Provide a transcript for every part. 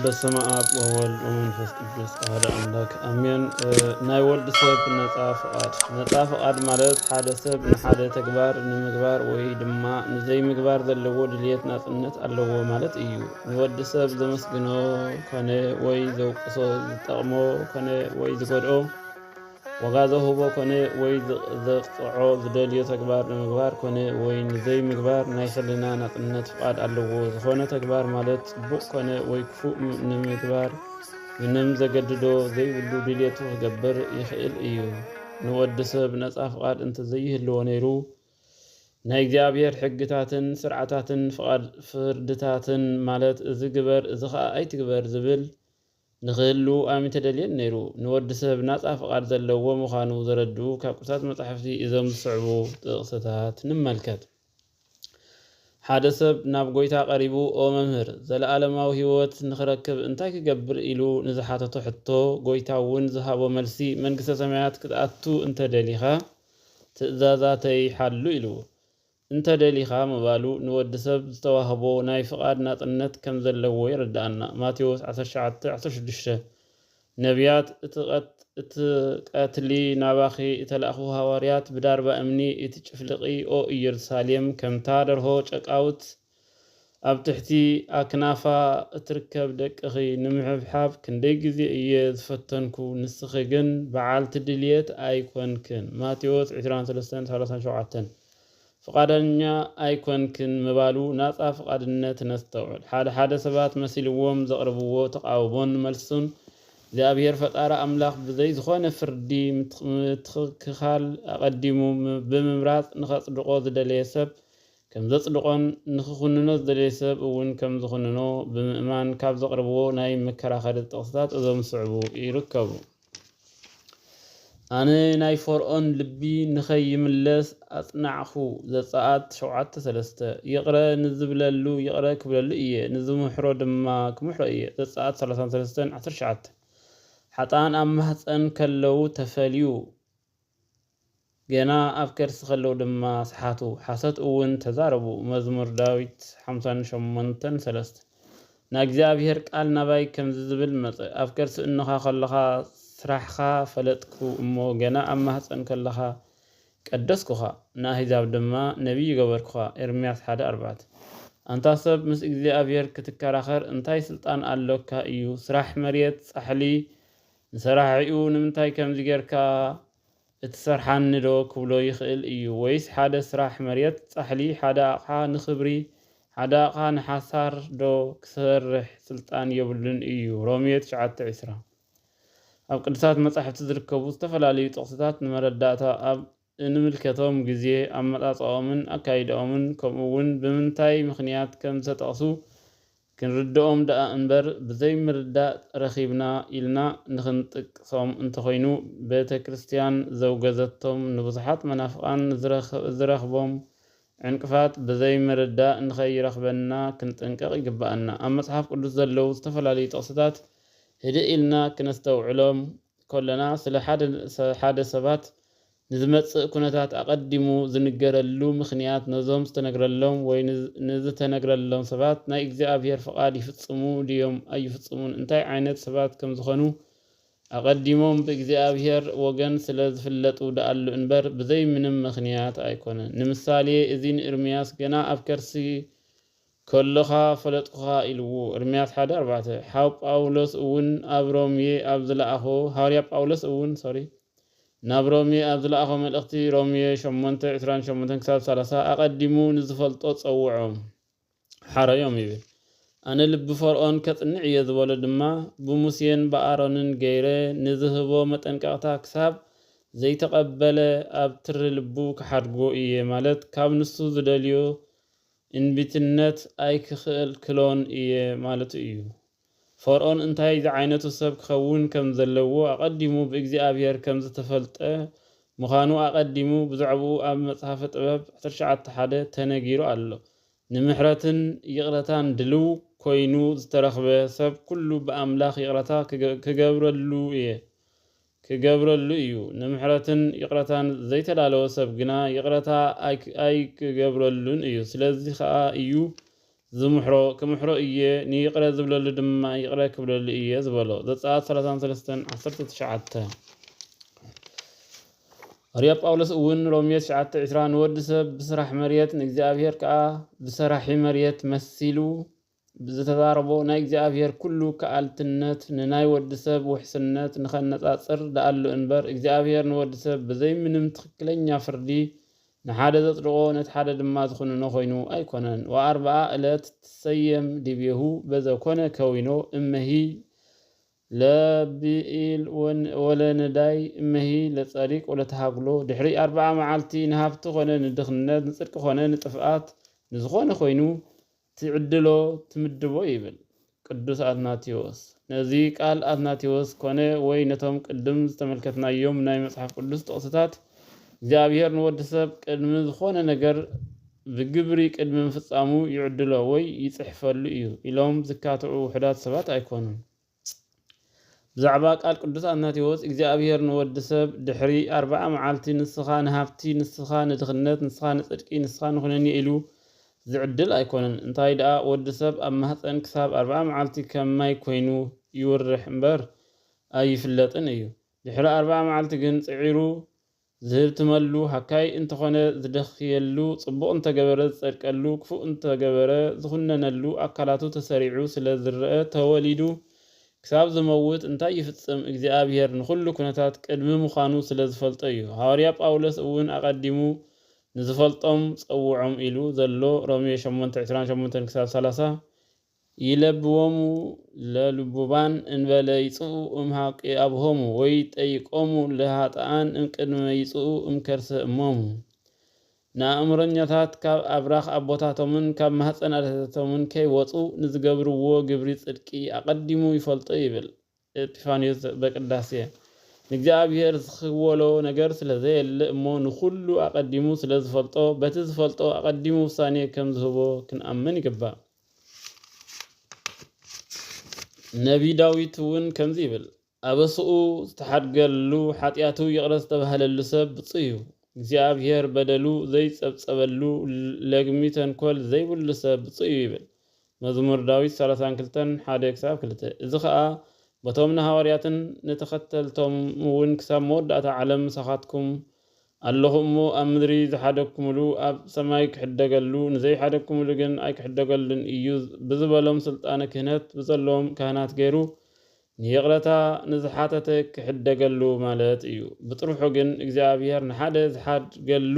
በስመ ኣብ ወወልድ ወመንፈስ ቅዱስ ኣሐደ ኣምላክ ኣሜን። እ፣ ናይ ወዲ ሰብ ነጻ ፍቓድ። ነጻ ፍቓድ ማለት ሓደ ሰብ ንሓደ ተግባር ንምግባር ወይ ድማ ንዘይምግባር ዘለዎ ድልየት ናጽነት ኣለዎ ማለት እዩ። ንወዲ ሰብ ዘመስግኖ ኮነ ወይ ዘውቅሶ፣ ዝጠቕሞ ኮነ ወይ ዝጎድኦ፣ ዋጋ ዘውህቦ ኮነ ወይ ዘ-፣ ዘቕጽዖ፣ ዝደልዮ ተግባር ንምግባር ኮነ ወይ ንዘይምግባር ናይ ሕልና ናጽነት ፍቓድ ኣለዎ። ዝኾነ ተግባር ማለት ጽቡቕ ኮነ ወይ ክፉእ ም-፣ ንምግባር ምንም ዘገድዶ ዘይብሉ ድልየቱ ክገብር ይኽእል እዩ። ንወዲ ሰብ ነጻ ፍቓድ እንተዘይህልዎ ነይሩ፣ ናይ እግዚኣብሔር ሕግታትን ስርዓታትን ፍቓድ ፍርድታትን ማለት እዚ ግበር፣ እዚ ኸኣ ኣይትግበር ዝብል ንኽህሉ ኣይምተደልየን ነይሩ። ንወዲ ሰብ ናጻ ፍቓድ ዘለዎ ምዃኑ ዘረድኡ ካብ ቅዱሳት መጻሕፍቲ እዞም ዝስዕቡ ጥቕስታት ንመልከት። ሓደ ሰብ ናብ ጐይታ ቀሪቡ፣ "ኦ መምህር፣ ዘለኣለማዊ ህይወት ንኽረክብ እንታይ ክገብር?" ኢሉ ንዝሓተቶ ሕቶ፣ ጐይታ እውን ዝሃቦ መልሲ፣ "መንግስተ ሰማያት ክትኣቱ እንተ ደሊኻ፣ ትእዛዛተይ ሓሉ" ኢልዎ። "እንተ ደሊኻ" ምባሉ ንወዲ ሰብ ዝተዋህቦ ናይ ፍቓድ ናጽነት ከም ዘለዎ የረድኣና። ማቴዎስ ዓሰርተ ትሽዓተ ዓሰርተ ሽዱሽተ። ነቢያት፣ "እቲ ቀት-፣ እቲ ቀትሊ ናባኺ እተላእኹ ሃዋርያት ብዳርባ እምኒ እትጭፍልቒ፣ ኦ ኢየሩሳሌም፣ ከምታ ደርሆ ጨቃውት ኣብ ትሕቲ ኣክናፋ እትርከብ ደቅኺ ንምሕብሓብ ክንደይ ግዜ እየ ዝፈተንኩ፣ ንስኺ ግን በዓልቲ ድልየት ኣይኮንክን።" ማቴዎስ ዕስራን ሰለስተን ሰላሳን ሸውዓተን። ፍቓደኛ ኣይኮንክን ምባሉ ናጻ ፍቓድነት ነስተውዕል። ሓደ ሓደ ሰባት መሲልዎም ዘቕርብዎ ተቓውሞን መልሱን እግዚኣብሔር ፈጣሪ ኣምላኽ ብዘይ ዝኾነ ፍርዲ ምት-፣ ምትኽኻል ኣቐዲሙ ም-፣ ብምምራጽ ንኸጽድቖ ዝደለየ ሰብ ከም ዘጽድቖን ንኽኹንኖ ዝደለየ ሰብ እውን ከም ዝኹንኖ ብምእማን ካብ ዘቕርብዎ ናይ መከራኸሪ ጥቕስታት እዞም ዝስዕቡ ይርከቡ። ኣነ ናይ ፈርዖን ልቢ ንኸይምለስ ኣጽናዕኹ። ዘጸኣት ሸውዓተ ሰለስተ። ይቕረ ንዝብለሉ ይቕረ ክብለሉ እየ፣ ንዝምሕሮ ድማ ክምሕሮ እየ። ዘጸኣት ሰላሳን ሰለስተን ዓሰርተ ትሽዓተ። ሓጥኣን ኣብ ማህጸን ከለዉ ተፈልዩ፣ ገና ኣብ ከርሲ ከለዉ ድማ ሰሓቱ፣ ሓሶት እውን ተዛረቡ። መዝሙር ዳዊት ሓምሳን ሸሞንተን ሰለስተ። ናይ እግዚኣብሔር ቃል ናባይ ከምዚ ዝብል መጸ፣ ኣብ ከርሲ እኖኻ ከለኻ ስራሕኻ ፈለጥኩ እሞ፣ ገና ኣብ ማህጸን ከለኻ ቀደስኩኻ፣ ንኣህዛብ ድማ ነቢይ ገበርኩኻ። ኤርምያስ ሓደ ኣርባዕተ። ኣንታ ሰብ፣ ምስ እግዚኣብሔር ክትከራኸር እንታይ ስልጣን ኣሎካ እዩ? ስራሕ መሬት ጻሕሊ ንሰራሒኡ ንምንታይ ከምዚ ጌርካ እትሰርሓኒ ዶ ክብሎ ይኽእል እዩ? ወይስ ሓደ ስራሕ መሬት ጻሕሊ፣ ሓደ ኣቕሓ ንኽብሪ፣ ሓደ ኣቕሓ ንሓሳር ዶ ክሰርሕ ስልጣን የብሉን እዩ? ሮሜ ትሽዓተ ዕስራ። ኣብ ቅዱሳት መጻሕፍቲ ዝርከቡ ዝተፈላለዩ ጥቕስታት ንመረዳእታ ኣብ እንምልከቶም ግዜ፣ ኣመጻጽኣኦምን ኣካይዳኦምን፣ ከምኡ እውን ብምንታይ ምኽንያት ከም ዝተጠቕሱ ክንርድኦም ደኣ እምበር፣ ብዘይ ምርዳእ ረኺብና ኢልና ንኽንጥቅሶም እንተኾይኑ፣ ቤተ ክርስቲያን ዘውገዘቶም ንብዙሓት መናፍቓን ዝረኽ-፣ ዝረኽቦም ዕንቅፋት ብዘይ ምርዳእ ንኸይረኽበና ክንጥንቀቕ ይግብኣና። ኣብ መጽሓፍ ቅዱስ ዘለዉ ዝተፈላለዩ ጥቕስታት ህድእ ኢልና ክነስተውዕሎም ከሎና፣ ስለ ሓደ፣ ስለ ሓደ ሰባት ንዝመጽእ ኩነታት ኣቐዲሙ ዝንገረሉ ምኽንያት፣ ነዞም ዝተነግረሎም ወይ ንዝ-፣ ንዝተነግረሎም ሰባት ናይ እግዚኣብሔር ፍቓድ ይፍጽሙ ድዮም ኣይፍጽሙን፣ እንታይ ዓይነት ሰባት ከም ዝኾኑ ኣቐዲሞም ብእግዚኣብሔር ወገን ስለ ዝፍለጡ ደኣሉ እምበር፣ ብዘይ ምንም ምኽንያት ኣይኮነን። ንምሳሌ፣ እዚ ንኤርምያስ ገና ኣብ ከርሲ ከሎኻ ፈለጥኩኻ ኢልዎ። ኤርምያስ ሓደ ኣርባዕተ። ሓው ጳውሎስ እውን ኣብ ሮሜ ኣብ ዝለኣኾ፣ ሃዋርያ ጳውሎስ እውን፣ ሶሪ፣ ናብ ሮሜ ኣብ ዝለኣኾ መልእኽቲ፣ ሮሜ ሸሞንተ ዕስራን ሸሞንተን ክሳብ ሰላሳ፣ ኣቐዲሙ ንዝፈልጦ ጸውዖም፣ ሓረዮም ይብል። ኣነ ልቢ ፈርዖን ከጽንዕ እየ ዝበሎ ድማ፣ ብሙሴን ብኣሮንን ገይረ ንዝህቦ መጠንቀቕታ ክሳብ ዘይተቐበለ ኣብ ትሪ ልቡ ክሓድጎ እየ፣ ማለት ካብ ንሱ ዝደልዮ እንቢትነት ኣይክኽልክሎን እየ ማለቱ እዩ። ፈርዖን እንታይ ዝዓይነቱ ሰብ ክኸውን ከም ዘለዎ ኣቐዲሙ ብእግዚኣብሔር ከም ዝተፈልጠ ምዃኑ ኣቐዲሙ ብዛዕባኡ ኣብ መጽሓፈ ጥበብ ዓሰርተ ትሽዓተ ሓደ ተነጊሩ ኣሎ። ንምሕረትን ይቕረታን ድልው ኮይኑ ዝተረኽበ ሰብ ኩሉ ብኣምላኽ ይቕረታ ክገ-፣ ክገብረሉ እየ፣ ክገብረሉ እዩ። ንምሕረትን ይቕረታን ዘይተዳለወ ሰብ ግና ይቕረታ ኣይክ-፣ ኣይክገብረሉን እዩ። ስለዚ ኸኣ እዩ ዝምሕሮ ክምሕሮ እየ፣ ንይቕረ ዝብለሉ ድማ ይቕረ ክብለሉ እየ ዝበሎ። ዘጸኣት ሰላሳን ሰለስተን ዓሰርተ ትሽዓተ። ሃዋርያ ጳውሎስ እውን ሮሜ ትሽዓተ ዕስራ ንወዲ ሰብ ብስራሕ መሬት ንእግዚኣብሔር ከኣ ብሰራሒ መሬት መሲሉ ዝተዛረቦ ናይ እግዚኣብሔር ኩሉ ከኣልትነት ንናይ ወዲ ሰብ ውሕስነት ንኸነጻጽር ደኣሉ እምበር እግዚኣብሔር ንወዲ ሰብ ብዘይ ምንም ትኽክለኛ ፍርዲ ንሓደ ዘጽድቖ ነቲ ሓደ ድማ ዝኹንኖ ኮይኑ ኣይኮነን። ወኣርብዓ ዕለት ትሰየም ዲቤሁ በዘኮነ ከዊኖ እመሂ ለብኢል ወን- ወለነዳይ እመሂ ለጸሪቅ ወለተሃግሎ ድሕሪ ኣርብዓ መዓልቲ ንሃብቲ ኮነ ንድኽነት ንጽድቂ ኮነ ንጥፍኣት ንዝኾነ ኮይኑ ትዕድሎ ትምድቦ ይብል ቅዱስ ኣትናቴዎስ። ነዚ ቃል ኣትናቴዎስ ኮነ ወይ ነቶም ቅድም ዝተመልከትናዮም ናይ መጽሓፍ ቅዱስ ጥቕስታት እግዚኣብሔር ንወዲ ሰብ ቅድሚ ዝኾነ ነገር ብግብሪ ቅድሚ ምፍጻሙ ይዕድሎ ወይ ይጽሕፈሉ እዩ ኢሎም ዝካትዑ ውሑዳት ሰባት ኣይኮኑን። ብዛዕባ ቃል ቅዱስ ኣትናቴዎስ እግዚኣብሔር ንወዲ ሰብ ድሕሪ ኣርብዓ መዓልቲ ንስኻ ንሃብቲ፣ ንስኻ ንድኽነት፣ ንስኻ ንጽድቂ፣ ንስኻ ንኹነኒ ኢሉ ዝዕድል ኣይኮነን። እንታይ ደኣ ወዲ ሰብ ኣብ ማህፀን ክሳብ ኣርብዓ መዓልቲ ከም ማይ ኮይኑ ይውርሕ እምበር ኣይፍለጥን እዩ። ድሕሪ ኣርብዓ መዓልቲ ግን ጽዒሩ ዝህብትመሉ ሃካይ እንተኾነ ዝደኽየሉ፣ ጽቡቕ እንተገበረ ዝጸድቀሉ፣ ክፉእ እንተገበረ ዝኹነነሉ ኣካላቱ ተሰሪዑ ስለ ዝረአ ተወሊዱ ክሳብ ዝመውት እንታይ ይፍጽም እግዚኣብሔር ንኹሉ ኩነታት ቅድሚ ምዃኑ ስለ ዝፈልጦ እዩ። ሃዋርያ ጳውሎስ እውን ኣቐዲሙ ንዝፈልጦም ጸውዖም ኢሉ ዘሎ ሮሜ ሸሞንተ ዕስራን ሸሞንተን ክሳብ ሰላሳ ይለብዎሙ ለልቡባን እንበለ ይጽኡ እምሃቂ ኣብሆሙ ወይ ጠይቆሙ ለሃጥኣን እምቅድመ ይጽኡ እምከርሰ እሞሙ። ንኣእምሮኛታት ካብ ኣብራኽ ኣቦታቶምን ካብ ማህፀን ኣደታቶምን ከይወፁ ንዝገብርዎ ግብሪ ጽድቂ ኣቐዲሙ ይፈልጦ ይብል ኤጲፋንዮስ በቅዳሴ። ንእግዚኣብሔር ዝኽወሎ ነገር ስለ ዘየለ እሞ ንኹሉ ኣቐዲሙ ስለ ዝፈልጦ በቲ ዝፈልጦ ኣቐዲሙ ውሳኔ ከም ዝህቦ ክንኣምን ይግባእ። ነቢ ዳዊት እውን ከምዚ ይብል፣ ኣበስኡ ዝተሓድገሉ ሓጢኣቱ ይቕረ ዝተባህለሉ ሰብ ብፁዕ እዩ። እግዚኣብሔር በደሉ ዘይጸብጸበሉ ለግሚ ተንኮል ዘይብሉ ሰብ ብፁዕ እዩ ይብል። መዝሙር ዳዊት ሰላሳን ክልተን ሓደ ክሳብ ክልተ። እዚ ኸኣ በቶም ንሃዋርያትን ንተኸተልቶም እውን ክሳብ መወዳእታ ዓለም ምሳኻትኩም ኣለኹ እሞ ኣብ ምድሪ ዝሓደግኩምሉ ኣብ ሰማይ ክሕደገሉ፣ ንዘይሓደግኩምሉ ግን ኣይክሕደገሉን እዩ ብዝበሎም ስልጣነ ክህነት ብዘለዎም ካህናት ገይሩ ንይቕረታ ንዝሓተተ ክሕደገሉ ማለት እዩ። ብጥርሑ ግን እግዚኣብሔር ንሓደ ዝሓድገሉ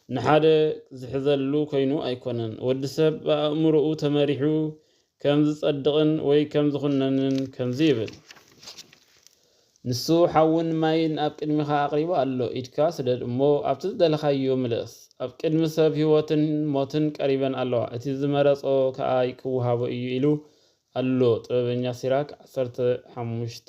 ንሓደ ዝሕዘሉ ኮይኑ ኣይኮነን። ወዲ ሰብ ብኣእምሮኡ ተመሪሑ ከም ዝጸድቕን ወይ ከም ዝኹነንን ከምዚ ይብል። ንሱ ሓውን ማይን ኣብ ቅድሚኻ ኣቕሪቡ ኣሎ፣ ኢድካ ስደድ እሞ ኣብቲ ዝደለኻዮ ምለስ። ኣብ ቅድሚ ሰብ ህይወትን ሞትን ቀሪበን ኣለዋ፣ እቲ ዝመረጾ ከኣ ክወሃቦ እዩ ኢሉ ኣሎ። ጥበበኛ ሲራክ ዓሰርተ ሓሙሽተ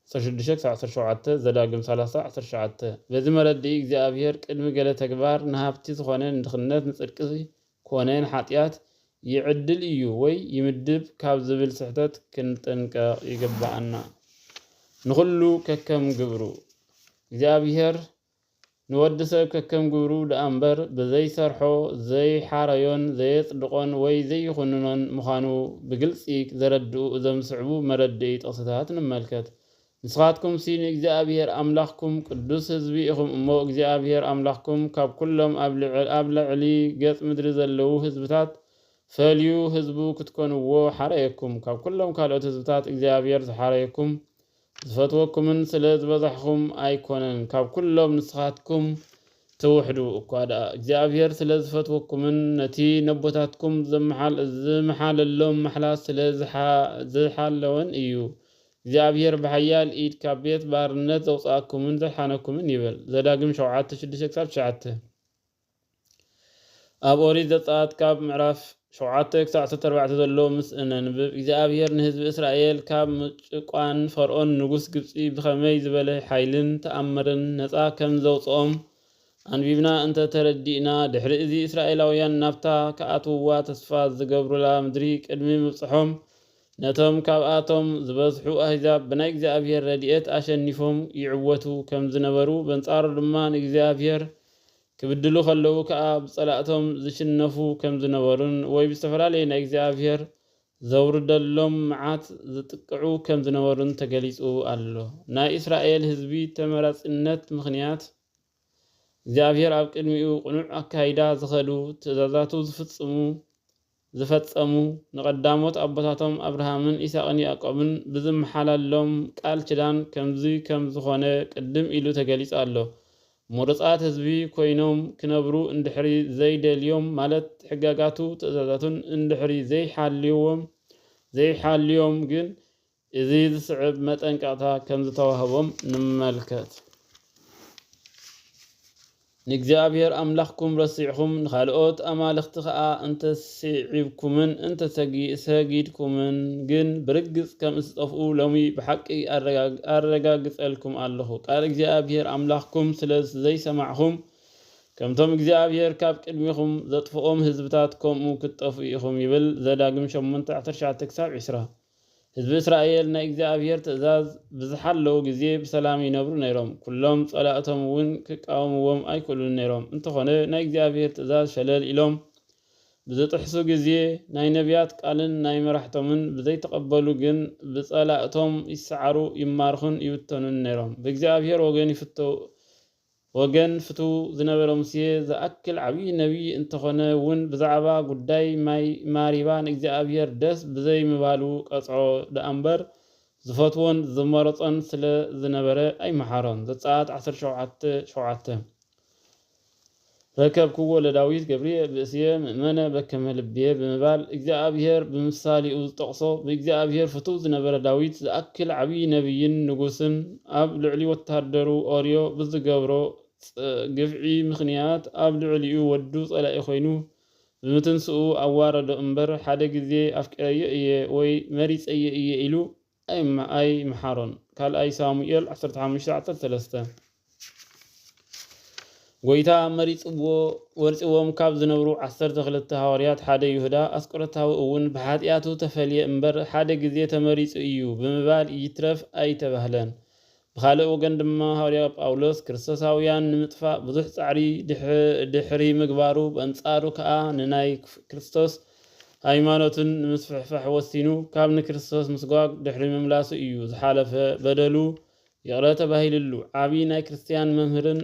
ዓሰርተ ሽዱሽተ ክሳብ ዓሰርተ ሸውዓተ፣ ዘዳግም ሰላሳ ዓሰርተ ሸውዓተ። በዚ መረድኢ እግዚኣብሔር ቅድሚ ገለ ተግባር ንሃብቲ ዝኾነ ንድኽነት ንጽድቂ ኮነ ንሓጢኣት ይዕድል እዩ ወይ ይምድብ ካብ ዝብል ስሕተት ክንጥንቀቕ ይግብኣና። ንኹሉ ከከም ግብሩ እግዚኣብሔር ንወዲ ሰብ ከከም ግብሩ ደኣ እምበር ብዘይሰርሖ ዘይሓረዮን ዘየጽድቖን ወይ ዘይኹንኖን ምዃኑ ብግልጺ ዘረድኡ እዞም ዝስዕቡ መረድኢ ጥቕስታት ንመልከት። ንስኻትኩምሲ ንእግዚኣብሔር ኣምላኽኩም ቅዱስ ህዝቢ ኢኹም እሞ እግዚኣብሔር ኣምላኽኩም ካብ ኩሎም ኣብ ልዕ- ኣብ ልዕሊ ገጽ ምድሪ ዘለዉ ህዝብታት ፈልዩ ህዝቡ ክትኮንዎ ሓረየኩም። ካብ ኩሎም ካልኦት ህዝብታት እግዚኣብሔር ዝሓረየኩም ዝፈትወኩምን ስለ ዝበዛሕኹም ኣይኮነን፣ ካብ ኩሎም ንስኻትኩም ትውሕዱ እኳ ደኣ እግዚኣብሔር ስለ ዝፈትወኩምን ነቲ ነቦታትኩም ዘመሓል- ዝመሓለሎም ማሕላ ስለ ዝሓ- ዝሓለወን እዩ። እግዚኣብሔር ብሓያል ኢድ ካብ ቤት ባርነት ዘውፅኣኩምን ዘድሓነኩምን ይበል። ዘዳግም ሸውዓተ ሽዱሽተ ክሳብ ትሽዓተ። ኣብ ኦሪት ዘጸኣት ካብ ምዕራፍ ሸውዓተ ክሳብ ዓሰርተ ኣርባዕተ ዘሎ ምስ እነንብብ እግዚኣብሔር ንህዝቢ እስራኤል ካብ ምጭቋን ፈርኦን ንጉስ ግብጺ ብኸመይ ዝበለ ሓይልን ተኣምርን ነጻ ከም ዘውጽኦም ኣንቢብና እንተ ተረዲእና፣ ድሕሪ እዚ እስራኤላውያን ናብታ ክኣትውዋ ተስፋ ዝገብሩላ ምድሪ ቅድሚ ምብጽሖም፣ ነቶም ካብኣቶም ዝበዝሑ ኣህዛብ ብናይ እግዚኣብሔር ረድኤት ኣሸኒፎም ይዕወቱ ከም ዝነበሩ፣ በንጻሩ ድማ ንእግዚኣብሔር ክብድሉ ከለዉ ከኣ ብጸላእቶም ዝሽነፉ ከም ዝነበሩን ወይ ብዝተፈላለየ ናይ እግዚኣብሔር ዘውርደሎም መዓት ዝጥቅዑ ከም ዝነበሩን ተገሊጹ ኣሎ። ናይ እስራኤል ህዝቢ ተመራጽነት ምኽንያት እግዚኣብሔር ኣብ ቅድሚኡ ቅኑዕ ኣካይዳ ዝኸዱ ትእዛዛቱ ዝፍጽሙ ዝፈጸሙ ንቐዳሞት ኣቦታቶም ኣብርሃምን ኢሳቕን ያዕቆብን ብዝመሓላሎም ቃል ኪዳን ከምዚ ከም ዝኾነ ቅድም ኢሉ ተገሊጹ ኣሎ። ምሩጻት ህዝቢ ኮይኖም ክነብሩ እንድሕሪ ዘይደልዮም ማለት ሕጋጋቱ ትእዛዛቱን እንድሕሪ ዘይሓልዎም ዘይሓልዮም ግን እዚ ዝስዕብ መጠንቀቕታ ከም ዝተዋህቦም ንመልከት። ንእግዚኣብሔር ኣምላኽኩም ረሲዕኹም ንኻልኦት ኣማልኽቲ ኸኣ እንተስዒብኩምን እንተሰጊድኩምን ግን ብርግጽ ከም እትጠፍኡ ሎሚ ብሓቂ ኣረጋግጸልኩም ኣለኹ። ቃል እግዚኣብሔር ኣምላኽኩም ስለ ዘይሰማዕኹም ከምቶም እግዚኣብሔር ካብ ቅድሚኹም ዘጥፍኦም ህዝብታት ከምኡ ክትጠፍኡ ኢኹም ይብል። ዘዳግም ሸሞንተ ዓሰርተ ትሽዓተ ክሳብ ዕስራ። ህዝቢ እስራኤል ናይ እግዚኣብሔር ትእዛዝ ብዝሓለዉ ግዜ ብሰላም ይነብሩ ነይሮም። ኩሎም ጸላእቶም እውን ክቃወምዎም ኣይክእሉን ነይሮም። እንተኾነ ናይ እግዚኣብሔር ትእዛዝ ሸለል ኢሎም ብዝጥሕሱ ግዜ ናይ ነቢያት ቃልን ናይ መራሕቶምን ብዘይተቐበሉ ግን ብጸላእቶም ይሰዓሩ፣ ይማርኹን ይብተኑን ነይሮም። ብእግዚኣብሔር ወገን ይፍተው ወገን ፍትው ዝነበረ ሙሴ ዝኣክል ዓብዪ ነቢይ እንተኾነ እውን ብዛዕባ ጉዳይ ማይ ማሪባ ንእግዚኣብሔር ደስ ብዘይምባሉ ቀጽዖ ደኣ እምበር ዝፈትዎን ዝመረጾን ስለ ዝነበረ ኣይመሓሮን። ዘጸኣት ዓሰርተ ሸውዓተ ሸውዓተ። ረከብክዎ ለዳዊት ገብርየ ብእስየ ምእመነ በከመ ልብየ ብምባል እግዚኣብሔር ብምሳሌኡ ዝጠቕሶ ብእግዚኣብሔር ፍቱው ዝነበረ ዳዊት ዝኣክል ዓብዪ ነቢይን ንጉስን ኣብ ልዕሊ ወታደሩ ኦርዮ ብዝገብሮ ግፍዒ ምኽንያት ኣብ ልዕሊኡ ወዱ ጸላኢ ኮይኑ ብምትንስኡ ኣዋረዶ እምበር ሓደ ግዜ ኣፍቂረዮ እየ ወይ መሪጸዮ እየ ኢሉ ኣይመሓሮን። ካልኣይ ሳሙኤል ዓሰርተ ሓሙሽተ ዓሰርተ ሰለስተ። ጎይታ መሪጽዎ መሪጽዎም ካብ ዝነብሩ ዓሰርተ ክልተ ሃዋርያት ሓደ ይሁዳ ኣስቆሮታዊ እውን ብሓጢኣቱ ተፈልየ እምበር ሓደ ግዜ ተመሪጹ እዩ ብምባል ይትረፍ ኣይተባህለን። ብኻልእ ወገን ድማ ሃዋርያ ጳውሎስ ክርስቶሳውያን ንምጥፋእ ብዙሕ ጻዕሪ ድሕሪ ምግባሩ ብኣንጻሩ ከኣ ንናይ ክርስቶስ ሃይማኖትን ንምስፍሕፋሕ ወሲኑ ካብ ንክርስቶስ ምስጓግ ድሕሪ ምምላሱ እዩ ዝሓለፈ በደሉ ይቕረ ተባሂልሉ ዓብዪ ናይ ክርስትያን መምህርን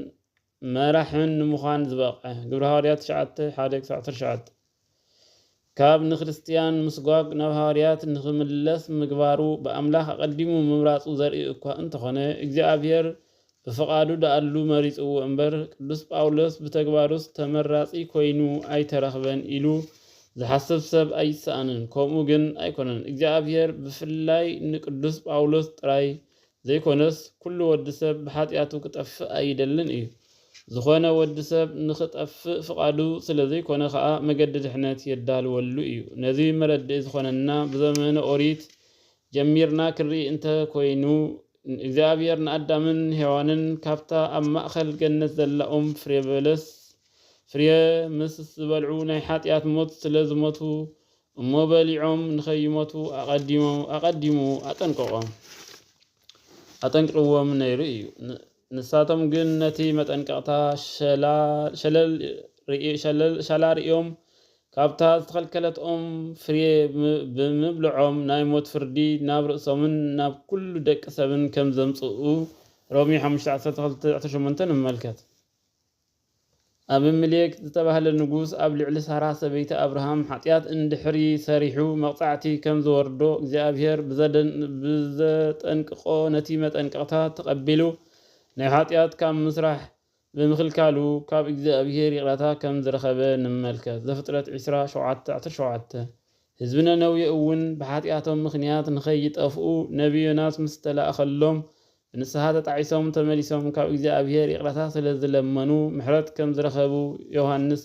መራሕን ንምዃን ዝበቕዐ። ግብረ ሃዋርያት ትሽዓተ ሓደ ክሳብ ዓሰርተ ትሽዓተ። ካብ ንክርስትያን ምስጓግ ናብ ሃዋርያት ንኽምለስ ምግባሩ ብኣምላኽ ኣቐዲሙ ምምራጹ ዘርኢ እኳ እንተኾነ እግዚኣብሔር ብፍቓዱ ደኣሉ መሪጽዎ እምበር ቅዱስ ጳውሎስ ብተግባሩስ ተመራጺ ኮይኑ ኣይተረኽበን ኢሉ ዝሓስብ ሰብ ኣይሰኣንን። ከምኡ ግን ኣይኮነን። እግዚኣብሔር ብፍላይ ንቅዱስ ጳውሎስ ጥራይ ዘይኮነስ ኩሉ ወዲ ሰብ ብሓጢኣቱ ክጠፍእ ኣይደልን እዩ። ዝኾነ ወዲ ሰብ ንኽጠፍእ ፍቓዱ ስለ ዘይኮነ ኸኣ መገዲ ድሕነት የዳልወሉ እዩ። ነዚ መረድኢ ዝኾነና ብዘመነ ኦሪት ጀሚርና ክንርኢ እንተ ኮይኑ እግዚኣብሔር ንኣዳምን ሄዋንን ካብታ ኣብ ማእኸል ገነት ዘላ ኦም ፍሬ በለስ ፍሬ ምስ ዝበልዑ ናይ ሓጢኣት ሞት ስለ ዝሞቱ እሞ በሊዖም ንኸይሞቱ ኣቐዲሙ ኣጠንቀቖም። ኣጠንቂቕዎም ነይሩ እዩ። ንሳቶም ግን ነቲ መጠንቀቕታ ሸላ ርእዮም ካብታ ዝተኸልከለት ኦም ፍሬ ብምብልዖም ናይ ሞት ፍርዲ ናብ ርእሶምን ናብ ኩሉ ደቂ ሰብን ከም ዘምጽኡ ሮሜ ሓሙሽተ ዓሰርተ ክልተ ዓሰርተ ሸሞንተ ንመልከት። ኣቢሜሌክ ዝተባህለ ንጉስ ኣብ ልዕሊ ሳራ ሰበይቲ ኣብርሃም ሓጢኣት እንድሕሪ ሰሪሑ መቕጻዕቲ ከም ዝወርዶ እግዚኣብሔር ብዘጠንቅቖ ነቲ መጠንቀቕታ ተቐቢሉ ናይ ሓጢኣት ካብ ምስራሕ ብምኽልካሉ ካብ እግዚኣብሔር ይቕረታ ከም ዝረኸበ ንመልከት። ዘፍጥረት ዕስራ ሸውዓተ ዓሰርተ ሸውዓተ። ህዝቢ ነነዌ እውን ብሓጢኣቶም ምኽንያት ንኸይጠፍኡ ነቢ ዮናስ ምስ ተላእኸሎም ብንስሓ ተጣዒሶም ተመሊሶም ካብ እግዚኣብሔር ይቕረታ ስለ ዝለመኑ ምሕረት ከም ዝረኸቡ ዮሃንስ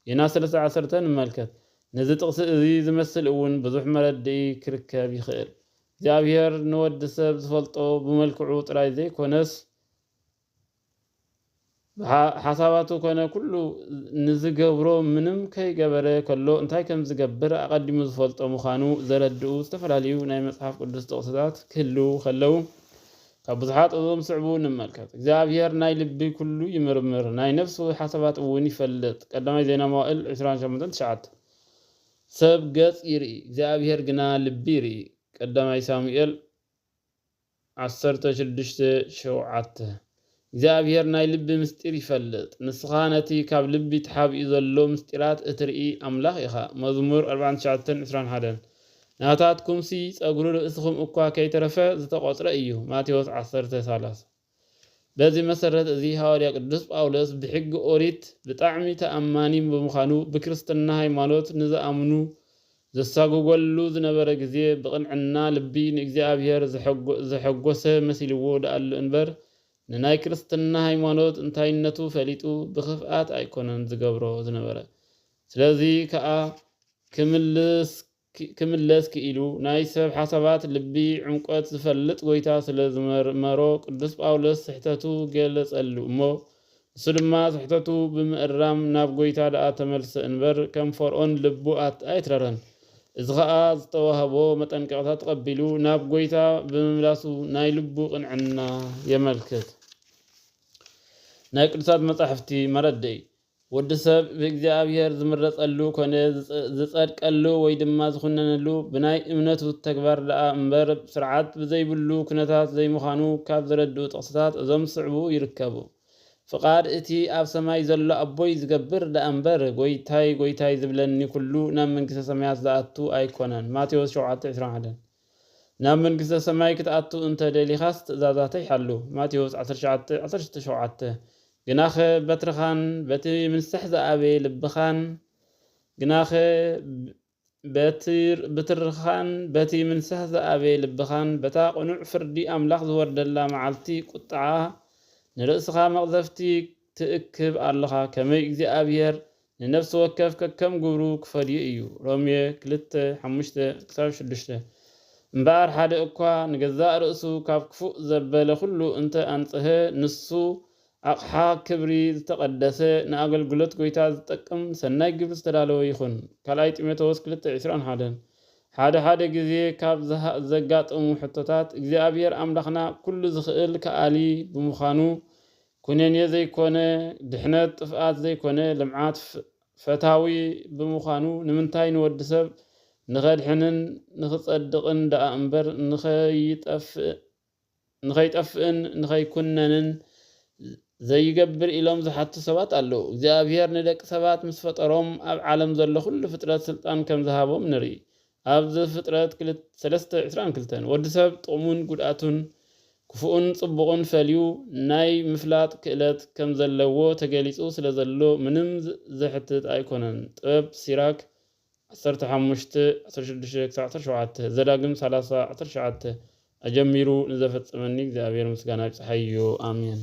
ዮናስ ሰለስተ ዓሰርተ ንመልከት። ነዚ ጥቕሲ እዚ ዝመስል እውን ብዙሕ መረድኢ ክርከብ ይኽእል። እግዚኣብሔር ንወዲ ሰብ ዝፈልጦ ብመልክዑ ጥራይ ዘይኮነስ ሓሳባቱ ኮነ ኩሉ ንዝገብሮ ምንም ከይገበረ ከሎ እንታይ ከም ዝገብር ኣቐዲሙ ዝፈልጦ ምዃኑ ዘረድኡ ዝተፈላለዩ ናይ መጽሓፍ ቅዱስ ጥቕስታት ክህልዉ ከለዉ ካብ ብዙሓት እዞም ስዕቡ ንመልከት። እግዚኣብሔር ናይ ልቢ ኩሉ ይምርምር፣ ናይ ነፍሱ ሓሳባት እውን ይፈልጥ። ቀዳማይ ዜና መዋእል ዕስራን ሸሞንተን ትሽዓተ። ሰብ ገጽ ይርኢ፣ እግዚኣብሔር ግና ልቢ ይርኢ። ቀዳማይ ሳሙኤል ዓሰርተ ሽዱሽተ ሸውዓተ። እግዚኣብሔር ናይ ልቢ ምስጢር ይፈልጥ፣ ንስኻ ነቲ ካብ ልቢ ተሓቢኡ ዘሎ ምስጢራት እትርኢ ኣምላኽ ኢኻ። መዝሙር ኣርባዓን ትሽዓተን ዕስራን ሓደን። ናታትኩምሲ ጸጉሪ ርእስኹም እኳ ከይተረፈ ዝተቖጽረ እዩ። ማቴዎስ ዓሰርተ ሰላሳ። በዚ መሰረት እዚ ሃዋርያ ቅዱስ ጳውሎስ ብሕጊ ኦሪት ብጣዕሚ ተኣማኒ ብምዃኑ ብክርስትና ሃይማኖት ንዝኣምኑ ዘሳጉጎሉ ዝነበረ ግዜ ብቕንዕና ልቢ ንእግዚኣብሔር ዘሐጎ-፣ ዘሐጎሰ መሲልዎ ደኣሉ እምበር ንናይ ክርስትና ሃይማኖት እንታይነቱ ፈሊጡ ብኽፍኣት ኣይኮነን ዝገብሮ ዝነበረ። ስለዚ ከኣ ክምልስ፣ ክምለስ ክኢሉ ናይ ሰብ ሓሳባት ልቢ ዕምቆት ዝፈልጥ ጎይታ ስለ ዝመርመሮ ቅዱስ ጳውሎስ ስሕተቱ ገለጸሉ እሞ ንሱ ድማ ስሕተቱ ብምእራም ናብ ጎይታ ደኣ ተመልሰ እንበር ከም ፈርኦን ልቡ ኣት-፣ ኣይትረረን። እዚ ኸኣ ዝተዋህቦ መጠንቀቕታ ተቐቢሉ ናብ ጎይታ ብምምላሱ ናይ ልቡ ቅንዕና የመልክት። ናይ ቅዱሳት መጻሕፍቲ መረድኢ። ወዲ ሰብ ብእግዚኣብሔር ዝምረጸሉ ኮነ ዝጸ-፣ ዝጸድቀሉ ወይ ድማ ዝኹነነሉ ብናይ እምነቱ ተግባር ደኣ እምበር ስርዓት ብዘይብሉ ኩነታት ዘይምዃኑ ካብ ዘረድኡ ጥቕስታት እዞም ዝስዕቡ ይርከቡ። ፍቓድ እቲ ኣብ ሰማይ ዘሎ ኣቦይ ዝገብር ደኣ እምበር፣ ጎይታይ፣ ጎይታይ ዝብለኒ ኩሉ ናብ መንግስተ ሰማያት ዝኣቱ ኣይኮነን። ማቴዎስ ሸውዓተ ዕስራን ሓደን። ናብ መንግስተ ሰማይ ክትኣቱ እንተ ደሊኻስ ትእዛዛተይ ሓሉ። ማቴዎስ ዓሰርተ ትሽዓተ ዓሰርተ ሸውዓተ። ግናኸ በትርኻን በቲ ምንሳሕ ዝኣበየ ልብኻን፣ ግናኸ በትር-፣ ብትርኻን በቲ ምንሳሕ ዝኣበየ ልብኻን በታ ቅኑዕ ፍርዲ ኣምላኽ ዝወርደላ መዓልቲ ቁጥዓ ንርእስኻ መቕዘፍቲ ትእክብ ኣለኻ። ከመይ እግዚኣብሔር ንነፍሲ ወከፍ ከከም ግብሩ ክፈድዮ እዩ። ሮሜ ክልተ ሓሙሽተ ክሳብ ሽዱሽተ። እምበኣር ሓደ እኳ ንገዛእ ርእሱ ካብ ክፉእ ዘበለ ኩሉ እንተ ኣንጽሀ፣ ንሱ ኣቕሓ ክብሪ ዝተቐደሰ፣ ንኣገልግሎት ጐይታ ዝጠቅም ሰናይ ግብሪ ዝተዳለወ ይኹን። ካልኣይ ጢሞቴዎስ ክልተ ዕስራን ሓደን። ሓደ ሓደ ግዜ ካብ ዝሃ-፣ ዘጋጥሙ ሕቶታት፣ እግዚኣብሔር ኣምላኽና ኩሉ ዝኽእል ከኣሊ ብምዃኑ፣ ኩነኔ ዘይኮነ፣ ድሕነት ጥፍኣት ዘይኮነ፣ ልምዓት ፍ-፣ ፈታዊ ብምዃኑ፣ ንምንታይ ንወዲ ሰብ ንኸድሕንን ንኽጸድቕን ደኣ እምበር፣ ንኸይጠፍእ-፣ ንኸይጠፍእን ንኸይኩነንን ዘይገብር ኢሎም ዝሓቱ ሰባት ኣለዉ። እግዚኣብሔር ንደቂ ሰባት ምስ ፈጠሮም፣ ኣብ ዓለም ዘሎ ኩሉ ፍጥረት ስልጣን ከም ዝሃቦም ንርኢ። ኣብ ዘፍጥረት ክልተ፣ ሰለስተ ዕስራን ክልተን፣ ወዲ ሰብ ጥቕሙን ጉድኣቱን፣ ክፉእን ጽቡቕን ፈልዩ ናይ ምፍላጥ ክእለት ከም ዘለዎ ተገሊጹ ስለ ዘሎ፣ ምንም ዝ-፣ ዘሕትት ኣይኮነን። ጥበብ ሲራክ ዓሰርተ ሓሙሽተ፣ ዓሰርተ ሽዱሽተ ክሳብ ዓሰርተ ሸውዓተ፣ ዘዳግም ሰላሳ፣ ዓሰርተ ትሽዓተ፣ ኣጀሚሩ ንዘፈጸመኒ እግዚኣብሔር ምስጋና ይብጽሓዮ። ኣሜን።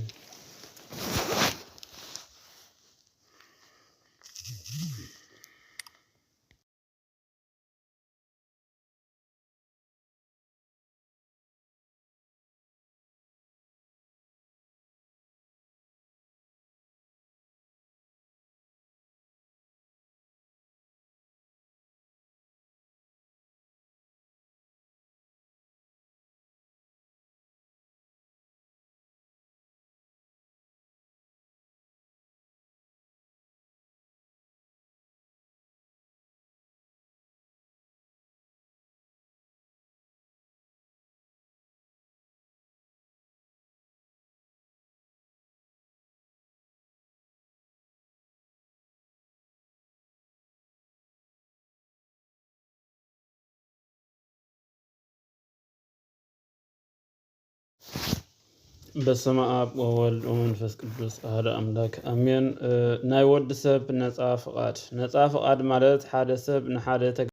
በስመ ኣብ ወወልድ ወመንፈስ ቅዱስ ኣሐደ ኣምላክ ኣሜን። እ፣ ናይ ወዲ ሰብ ነጻ ፍቓድ። ነጻ ፍቓድ ማለት ሓደ ሰብ ንሓደ